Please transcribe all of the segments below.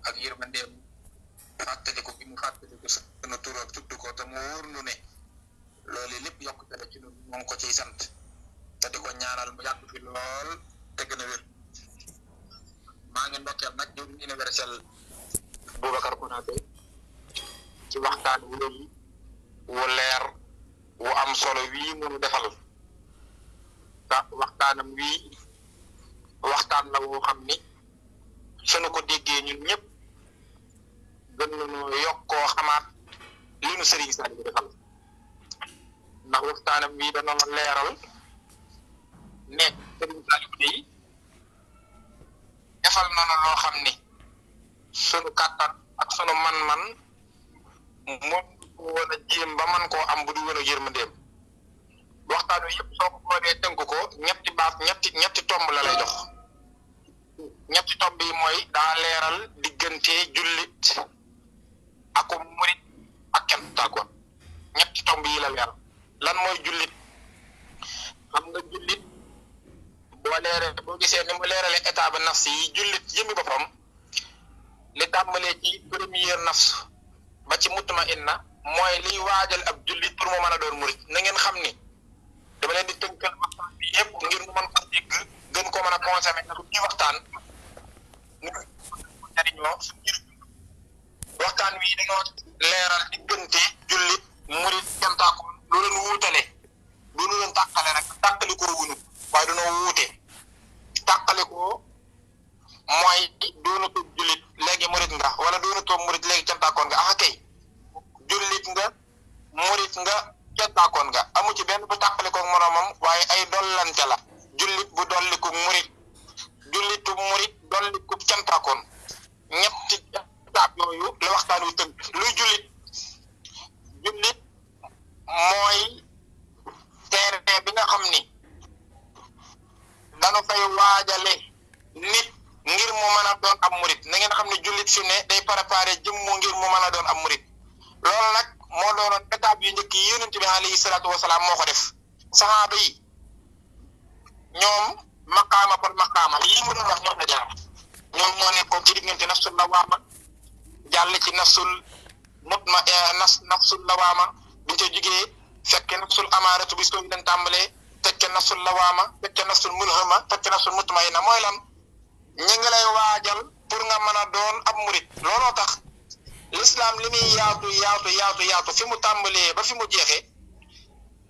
ak yërmandeem fàttaliku bi mu fàttaliku sunu tur ak tudd ko te mu wóor nu ne loolu lépp yokkute la ci ñun moo ngi ko ciy sant te di ko ñaanal mu yàgg fi lool te gën a wér. maa ngi ndokkeel nag jëw universel Boubacar Konaté ci waxtaan wu leer wu am solo wii mu defal te waxtaanam wii waxtaan la woo xam ni sunu ko déggee ñun ñëpp gën nañoo yokkoo xamaat li nu Serigne Saliou defal ndax waxtaanam wii dana leeral ne Serigne Saliou day defal na loo xam ni sunu kàttan ak sunu man-man moom ko woon a jéem ba man koo am bu du woon a yërmandeem waxtaan wi yëpp soo ko boolee tënk ko ñetti tomb la lay jox ñetti tomb yi mooy daa leeral diggante jullit ak murit ak kenn tàggoon ñetti tomb yi la leeral lan mooy jullit xam nga jullit boo gisee ni mu leerale état ba nafsi yi jullit jëmmi boppam li tàmbalee ci première nafs ba ci mutmainna mooy liy waajal ab jullit pour mu mën a doon murit na ngeen xam ni dama leen di tënkal waxtaan bi yëpp ngir mu mën ko dégg gën ko mën a consommer ndax ci waxtaan ñu jariñoo waxtaan wi dañoo leeral diggante jullit murit cantaako lu leen wuutale lu leen tàqale rek tàqalikoo wunu waaye dañoo wuute tàqalikoo mooy doonatoo jullit léegi murit nga wala doonatoo murit léegi cantaakoon nga ah kay jullit nga murit nga cantaakoon nga amu ci benn bu tàqalikoog moroomam waaye ay dollante la jullit bu dolliku murit jullitu murit dolliku cantaakoon ñetti étape yooyu la waxtaan wi tënk luy jullit mooy terrain bi nga xam ni dana fay waajale nit ngir mu mën a doon am murit na ngeen xam ne jullit fi ne day préparé jëmmu ngir mu mën a doon am murit loolu nag moo doonoon étape yu njëkk yi yonent bi alayhi salaatu wasalaam moo ko def saxaaba yi ñoom maqaama par maqaama lii mu doon wax ñoom la jaar ñoom ñoo nekkoon ci diggante nafsul lawaama jàll ci nafsul lawaama biñ ca jugee fekke nafsul amaaratu bis ko leen tàmbalee fekke nafsul lawaama fekke nafsul mulhama fekke nafsul mutmainna mooy lan ñi ngi lay waajal pour nga mën a doon ab murit looloo tax l'islam li muy yaatu fi mu tàmbalee ba fi mu jeexee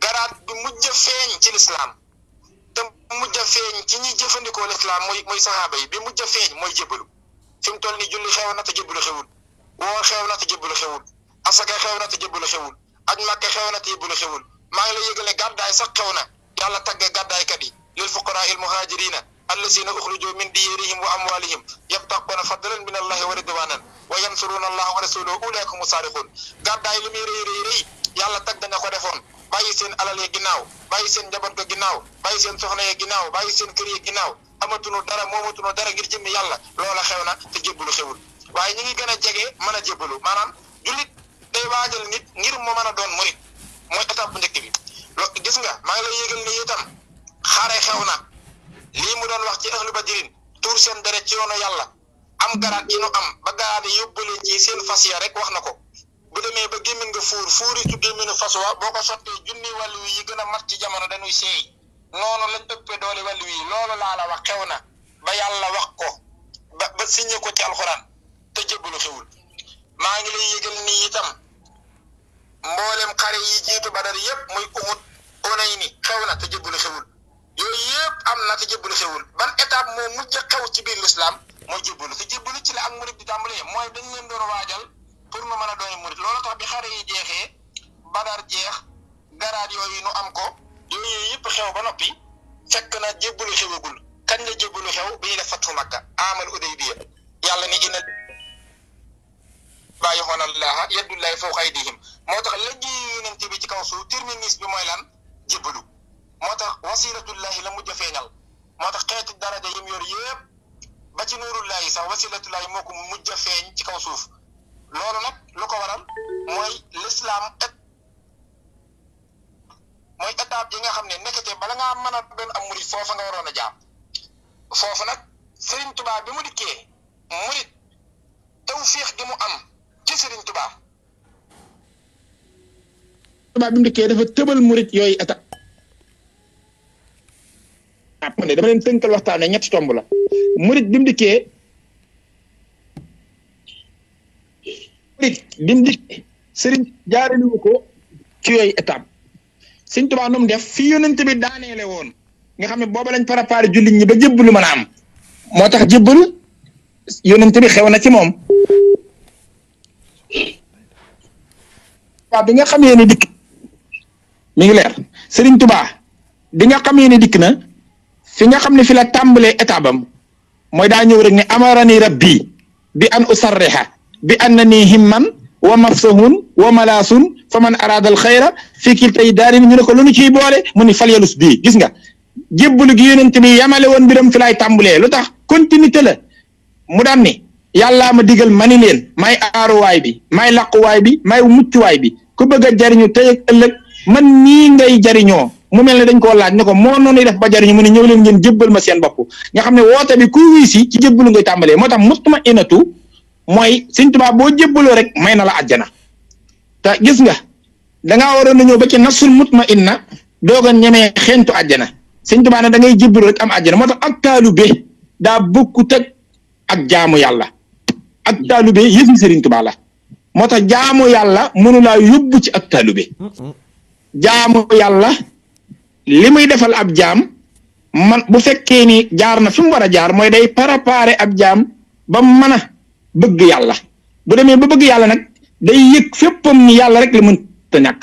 garaat bi mujj a feeñ ci l'islam te mujj a feeñ ci ñi jëfandikoo l'islam muy saxaaba yi bi mujj a feeñ mooy jébbalu fi mu toll ni julli xew na te jébbalu xewul woor xew na te jébbalu xewul asaka xew na te jébbalu xewul aj makka xew na te jébbalu xewul maa ngi lay yëgal ne gàddaay sax xew na yàlla tagge gàddaaykat yi lil fuqaraa il muhaajiriina allazina uxrijoo min diyarihim wa amwalihim yabtaquuna fadlan min allahi wa ridwanan wa yansuruuna allaha wa rasulahu ulaika humu saadiquun gàddaay li muy rëy yàlla tagg nga ko defoon bàyyi seen alal ya ginnaaw bàyyi seen njaboot ga ginnaaw bàyyi seen soxna ya ginnaaw bàyyi seen kër ya ginnaaw amatunu dara moomatunu dara ngir jëmmi yàlla loola xew na te jébbalu xewul waaye ñi ngi gën a jege mën a jébbalu maanaam jullit day waajal nit ngir mu mën a doon murit mooy étape bu njëkk bi gis nga maa ngi lay yëgal ni itam xare xew na lii mu doon wax ci ahlu badrin tuur seen deret ci yoonu yàlla am garaat yi nu am ba garaat yi yóbbale ci seen fas ya rek wax na ko bu demee ba gémmin nga fuuri su gémminu fas wa boo ko sottee junni wàllu yi gën a mat ci jamono dañuy seey noonu lañ ëppee doole wàllu yi loolu laa la wax xew na ba yàlla wax ko ba signé ko ci alxuraan te jébbalu xewul maa ngi lay yëgal nii itam mboolem xare yi jiitu badar yëpp muy Uhud Unayni xew na te jébbalu xewul yooyu yëpp am na te jébbalu xewul ban étape moo mujj xew ci biir l'islam mooy jébbalu te jébbalu ci la ak murit di tàmbalee mooy dañ leen doon waajal pour nu mën a doon murit loolu tax bi xare yi jeexee badar jeex garaat yooyu nu am ko yooyu yëpp xew ba noppi fekk na jébbalu xewagul kañ la jébbalu xew bi ñuy def fathu Makka amal Udaybiya yàlla ni inna bàyyihoona allaha yadullahi fawqa aydihim moo tax léegi yonent bi ci kaw suuf terminus bi mooy lan jébbalu moo tax wasilatullahi la mujj a feeñal moo tax xeeti daraja yim yor yëpp ba ci nuurullahi sax wasilatullahi moo ko mujj a feeñ ci kaw suuf loolu nag lu ko waral mooy l'islam mooy étape yi nga xam ne nekkate bala ngaa mën a doon am murit foofa nga waroon a jaar foofu nag Sëriñ Tuubaa bi mu dikkee murit Tuubaa bi mu dikkee dafa tëbal murit yooyu état man de dama leen tënkal waxtaane ñetti tomb la murit bi mu dikkee sëriñ jaaraliwu ko ci yooyu étape sëñ Tuubaa nu mu def fi yonent bi daaneele woon nga xam ne booba lañ préparé jullit ñi ba jébbalu mën a am moo tax jébbal yonent bi xew na ci moom waaw bi nga xamee ne dikk mi ngi leer sëriñ Tuubaa bi nga xamee ne dikk na fi nga xam ne fi la tàmbalee étape am mooy daa ñëw rek ne amarani rabbi bi an usarriha bi annani himman wa mafsahun wa malaasun fa man araada al xayra fii kiltay daarin ñu ne ko lu ñu ciy boole mu ni falyalus bii gis nga jébbalu gi yonent bi yamale woon mbiram fi laay tàmbalee lu tax continuité la mu daan ni yàllaa ma digal mani leen may aaruwaay bi may laquwaay bi may muccuwaay bi ku bëgg a jariñu tey ak ëllëg man nii ngay jariñoo mu mel ne dañ koo laaj ne ko moo noonu def ba jariñu mu ne ñëw leen ngeen jébbal ma seen bopp nga xam ne woote bi kuy wuy si ci jébbalu ngay tàmbalee moo tax mutma inatu mooy Sëñ Tuubaa boo jébbaloo rek may na la àjjana te gis nga dangaa waroon na ñëw ba ci nafsul mutma inna doog a ñemee xeeñtu àjjana Sëñ Tuubaa ne da ngay jébbalu rek am àjjana moo tax ak taalube daa bokkut ak jaamu yàlla ak taalube yëfi Sëriñ Tuubaa la moo tax jaamu yàlla mënulaa yóbbu ci ak taalube jaamu yàlla li muy defal ab jaam man bu fekkee ni jaar na fi mu war a jaar mooy day préparer ab jaam ba mën a bëgg yàlla bu demee ba bëgg yàlla nag day yëg féppam ni yàlla rek la mënta ñàkk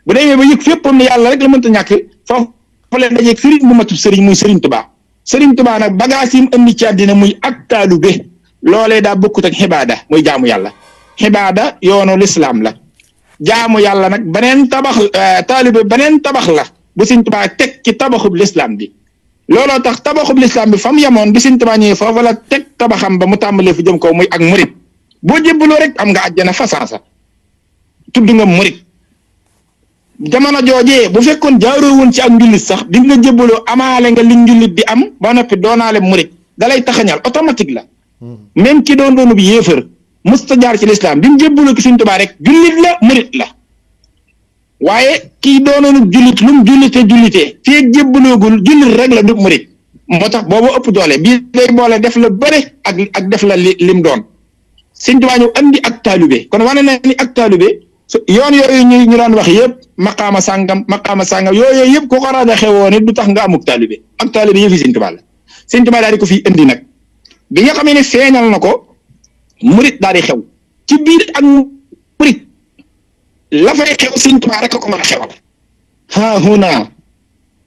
bu demee ba yëg féppam ni yàlla rek la mënta ñàkk foofu leen dajeeg sëriñ bu matub sëriñ muy Sëriñ Tuubaa Sëriñ Tuubaa nag bagaas yi mu indi ci àddina muy ak taalube loolee daa bokkut ak xibaada muy jaamu yàlla xibaada yoonu lislaam la jaamu yàlla nag beneen tabax taalube beneen tabax la bu Sëriñ Tuubaa teg ci tabaxub lislaam bi looloo tax tabaxub lislaam bi fa mu yemoon bi Sëriñ Tuubaa ñëwee foofu la teg tabaxam ba mu tàmbalee fu jëm kaw muy ak murit boo jébbaloo rek am nga àjjana fasaasa tudd nga murit jamono joojee bu fekkoon jaaroo woon ci ak njullit sax bi nga jébbaloo amaale nga li njullit di am ba noppi doonaale murit dalay taxañal automatique la même ki doonu bi yéefar musta jaar ci lislaam bi mu jébbaloo ki Sëriñ Tuubaa rek jullit la murit la waaye kii doonoonu jullit lu mu jullitee fii ak jébbaloogul jullit rek la du murit moo tax boobu ëpp doole bii day boole def la bëre ak def la lim doon Sëriñ Tuubaa ñu andi ak taalube kon wane na ni ak taalube yoon yooyu ñu daan wax yëpp maqaama sàngam yooyu yëpp ku ko raada xewoo nit du tax nga amuk taalube ak taalube yëfi Sëriñ Tuubaa la Sëriñ Tuubaa daal di ko fii indi nag bi nga xamee ne feeñal na ko murit daal di xew ci biir ak murit la fay xew Sëriñ Tuubaa rek ko mën a xewal haa huna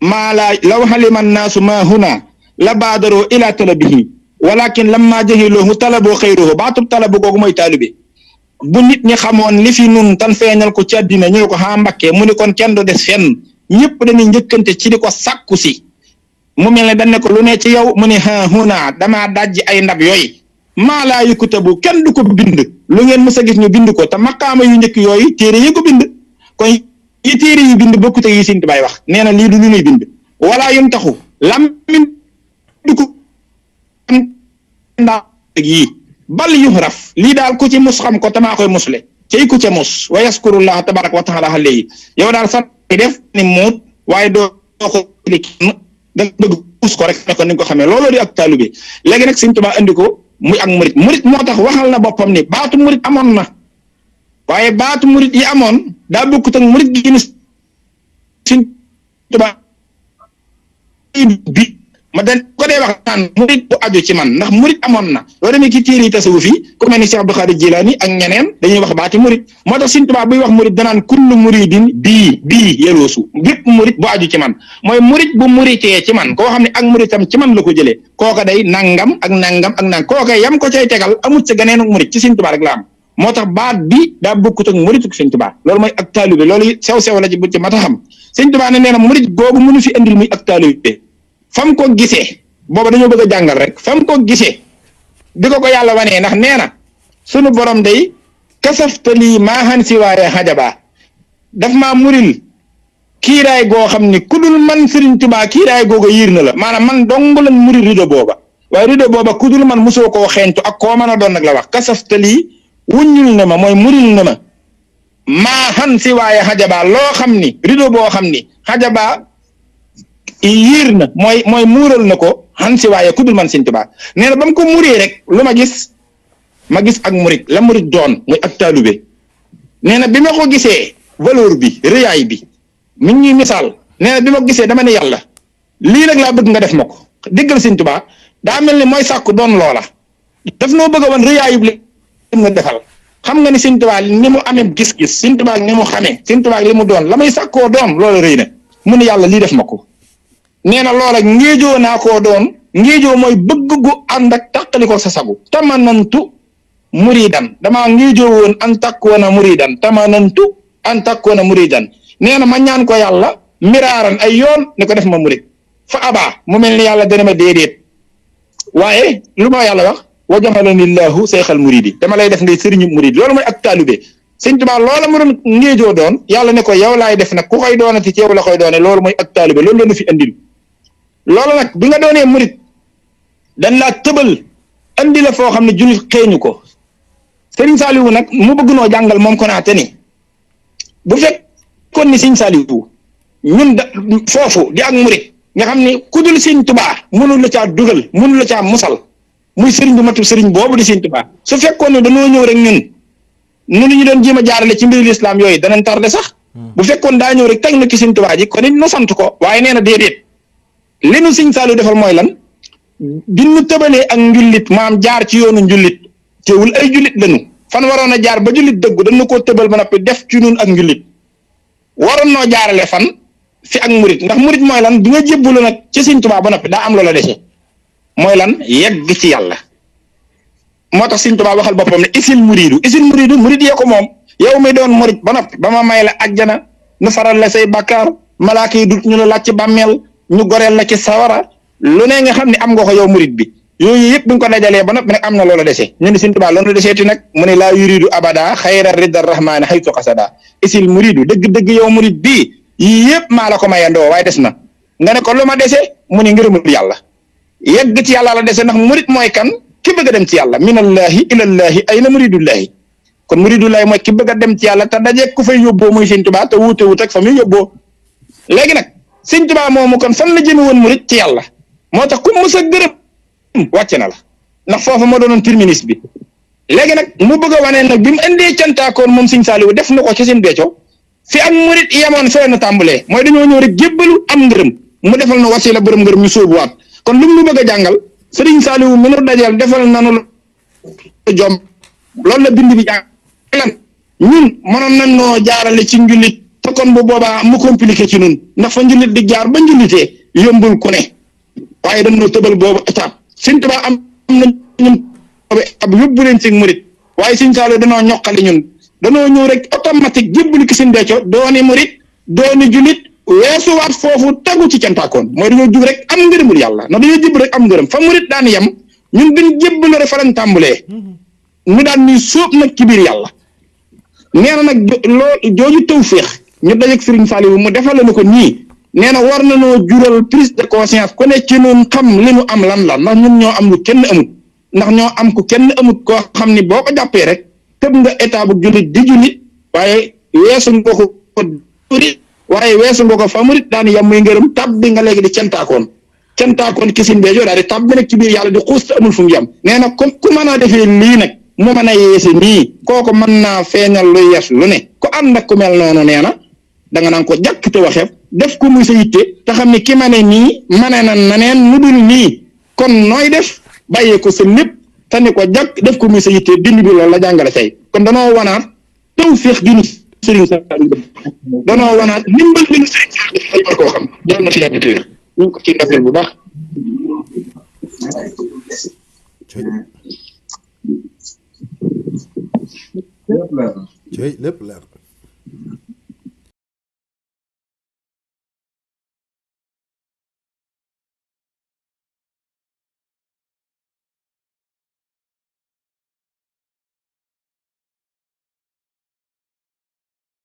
maa laa law halima annaasu maa huna la baadaroo ila talabihi walakin lamma jahiloohu talaboo xayruhu baatub talabu googu mooy taalube bu nit ñi xamoon li fi nun tan feeñal ko ci àddina ñu ko xaa Mbàkke mu ni kon kenn du des fenn ñëpp dañuy njëkkante ci di ko sàkku si mu mel ne dañ ne ko lu ne ci yow mu ne haa huna damaa dajji ay ndab yooyu maa laa yukutabu kenn du ko bind lu ngeen mës a gis ñu bind ko te maqaama yu njëkk yooyu téere yi ko bind kon yi téere yu bind bokkut ak yi Sëriñ Tuubaa wax nee na lii du lu ñuy bind wala yun taxu lammin du ko ndaa yii bal yuhraf lii daal ku ci mus xam ko tamaa koy musle cay ku ca mus wa yaskurullah tabaraka wa taala alayhi yow daal sax def ni muut waaye doo ko kenn da bëgg mus ko rek ne ko ni nga ko xamee looloo di ak taalube léegi nag Sëriñ Tuubaa andi ko muy ak murit moo tax waxal na boppam ni baatu murit amoon na waaye baatu murit yi amoon daa bokkut ak murit gi ni Sëriñ Tuubaa bi ma dañ ko dee wax naan murit bu aju ci man ndax murit amoon na loo demee ci téere yi tasawuf yi ku mel ni Cheikh Abdou Khadir Jilaani ak ñeneen dañuy wax baati murit moo tax Sëriñ Tuubaa buy wax murit danaan kullu muridin bii yeloosu bépp murit bu aju ci man mooy murit bu muritee ci man koo xam ne ak muritam ci man la ko jëlee kooka day nangam ak nangam ak nangam kooka yam ko cay tegal amut sa ganeen murit ci Sëriñ Tuubaa rek la am moo tax baat bi daa bokkut ak murit ak Sëriñ Tuubaa loolu mooy ak taalube loolu sew la ci bu ci mat a xam Sëriñ Tuubaa ne nee na murit googu mënu fi indil muy ak taalube fam ko gisee booba dañoo bëgg a jàngal rek fam ko gisee di ko yàlla wanee ndax nee na sunu borom day kasaftali maaxan si waaye xajabaa daf maa muril kiiraay goo xam ni ku dul man Sëriñ Tuubaa kiiraay googu yiir na la maanaam man dong lan muril rido booba waaye rido booba ku dul man mosoo koo xeeñtu ak koo mën a doon nag la wax kasaftali wuññul na ma mooy muril na ma maa xan si waaye xajaba loo xam ni rido boo xam ni xajaba yiir na mooy muural na ko xan si waaye ku dul man Sëñ Tuubaa nee na ba mu ko muree rek lu ma gis ak murit la murit doon muy ak taalube nee na bi ma ko gisee valeur bi rëyaay bi mi ngi misaal nee na bi ma ko gisee dama ne yàlla lii nag laa bëgg nga def ma ko déggal Sëñ Tuubaa daa mel ni mooy sàkku doon loola daf noo bëgg a wan rëyaayub li nga defal xam nga ni Sëñ Tuubaa ni mu amee gis-gis Sëñ Tuubaa ni mu xamee Sëñ Tuubaa li mu doon la may sàkkoo doon loola rëy na mu ne yàlla lii def ma ko nee na loola ngéejoo naa koo doon ngéejoo mooy bëgg gu ànd ak tàqali ko sa sagu tamanantu muridan damaa ngéejoo woon an takkoona muridan tamanantu an takkoona muridan nee na ma ñaan ko yàlla miraaran ay yoon ne ko def ma murid fa abaa mu mel ni yàlla dana ma déedéet waaye lu ma yàlla wax wa jaxalanillahu seexal muridi dama lay def ngay sëriñu murid loolu mooy ak taalube Sëñ Tuubaa loola mu doon ngéejoo doon yàlla ne ko yow laay def nag ku koy doonati ci yow la koy doone loolu mooy ak taalube loolu la nu fi andil loolu nag bi nga doonee murid dañ laa tëbal andi la foo xam ne jullit xeeñu ko Sëriñ Saaliwu nag mu bëgg noo jàngal moom ko naa te ni bu fekkoon ni Sëñ Saaliwu ñun da foofu di ak murid nga xam ni ku dul Sëñ Tuubaa mënul la caa dugal mënul la caa musal muy sëriñ bu matu sëriñ boobu di Sëñ Tuubaa su fekkoon ne dañoo ñëw rek ñun ñu doon jéem a jaarale ci mbiri lislaam yooyu danañ tardé sax bu fekkoon daa ñëw rek teg na ci Sëñ Tuubaa ji kon it nu sant ko waaye nee na déedéet li nu Sëñ Saaliwu defal mooy lan bi nu tëbalee ak njullit maam jaar ci yoonu njullit teewul ay jullit lañu fan waroon a jaar ba jullit dëggu dañu koo tëbal ba noppi def ci nun ak njullit waroon noo jaarale fan fi ak murit ndax murit mooy lan bi nga jébbalu nag ci Sëñ Tuubaa ba noppi daa am loola dese mooy lan yegg ci yàlla moo tax Sëñ Tuubaa waxal boppam ne isil muridu murid yee ko moom yow mi doon murit ba noppi ba ma may la ajjana nu faral la say bàkkaar malaaka yi dut ñu la laaj ci bàmmeel ñu goreel la ci sawara lu ne nga xam ne am nga ko yow murit bi yooyu yëpp bu ñu ko dajalee ba noppi nag am na loola dese ñu ne Sëñ Tuubaa loolu deseeti nag mu ne laa yuridu abada xayra ridda rahmaani xaytu xasada isil muridu dëgg-dëgg yow murit bii yii yëpp maa la ko mayandoo waaye des na nga ne ko lu ma dese mu ne ngërëmul yàlla yegg ci yàlla la dese ndax murit mooy kan ki bëgg a dem ci yàlla minallahi ilallahi ay na muridullahi kon muridullahi mooy ki bëgg a dem ci yàlla te dajeeg ku fay yóbboo muy Sëñ Tuubaa te wuute wut ak fa muy yóbboo léegi nag Sëñ Tuubaa moomu kon fan la jëme woon murit ci yàlla moo tax ku mës a gërëm wàcc na la ndax foofu moo doonoon terminus bi léegi nag mu bëgg a wane nag bi mu indee cantaakoon moom Sëñ Saaliwu def na ko ci seen becco fi ak murit yemoon fee na tàmbalee mooy dañoo ñëw rek jébbalu am ngërëm mu defal na wasila borom ngërëm ñu sóobuwaat kon lu mu bëgg a jàngal Sëriñ Saaliwu mi nu dajal defal nanu jom loolu la bind bi jàngal ñun mënoon nañ noo jaarale ci njullit te kon bu boobaa mu compliqué ci ñun ndax fa njullit di jaar ba njullitee yombul ku ne waaye dañoo tëbal boobu étape Sëñ Tuubaa am na ñun ab yóbbu leen ci murit waaye Sëñ Saaliwu danoo ñoqali ñun danoo ñëw rek automatique jébbalu ki seen becco dooni murit dooni jullit weesuwaat foofu tegu ci cantaakoon mooy dañoo jug rek am ngërëmul yàlla ndax dañoo jib rek am ngërëm fa murit daan yem ñun biñ jébbalu rek fa lañ tàmbalee ñu daan ñuy sóob nag ci biir yàlla nee na nag jooju tawféex ñu dajeeg Sëriñ Saaliwu mu defal la ko nii nee na war na noo jural prise de conscience ku ne ci noonu xam li nu am lan la ndax ñun ñoo am lu kenn amut ndax ñoo am ku kenn amut koo xam ni boo ko jàppee rek tëb nga état bu jullit di jullit waaye weesu nga ko waaye weesu nga ko fa murit daan yam muy ngërëm tab bi nga léegi di cantaakoon ki sin beejo daal di tab bi nag ci biir yàlla di xuus te amul fu mu yam nee na comme ku mën a defee lii nag mu mën a yeese nii kooku mën naa feeñal lu yes lu ne ko ànd ak ku mel noonu nee na da nga naan ko jàkk te waxeef def ko muy sa yitte te xam ne ki ma ne nii mane na naneen nu dul nii kon nooy def bàyyee ko sa lépp te ne ko jàkk def ko muy sa yitte bind bi loolu la jàngale tey kon danoo wanaat tawféex gi nu Sëriñ Saaliwu danoo wanaat ndimbal bi nu Sëriñ Saaliwu war koo xam jàll na fi yàgg téer ñu ngi ko ci ndafeel bu baax lépp leer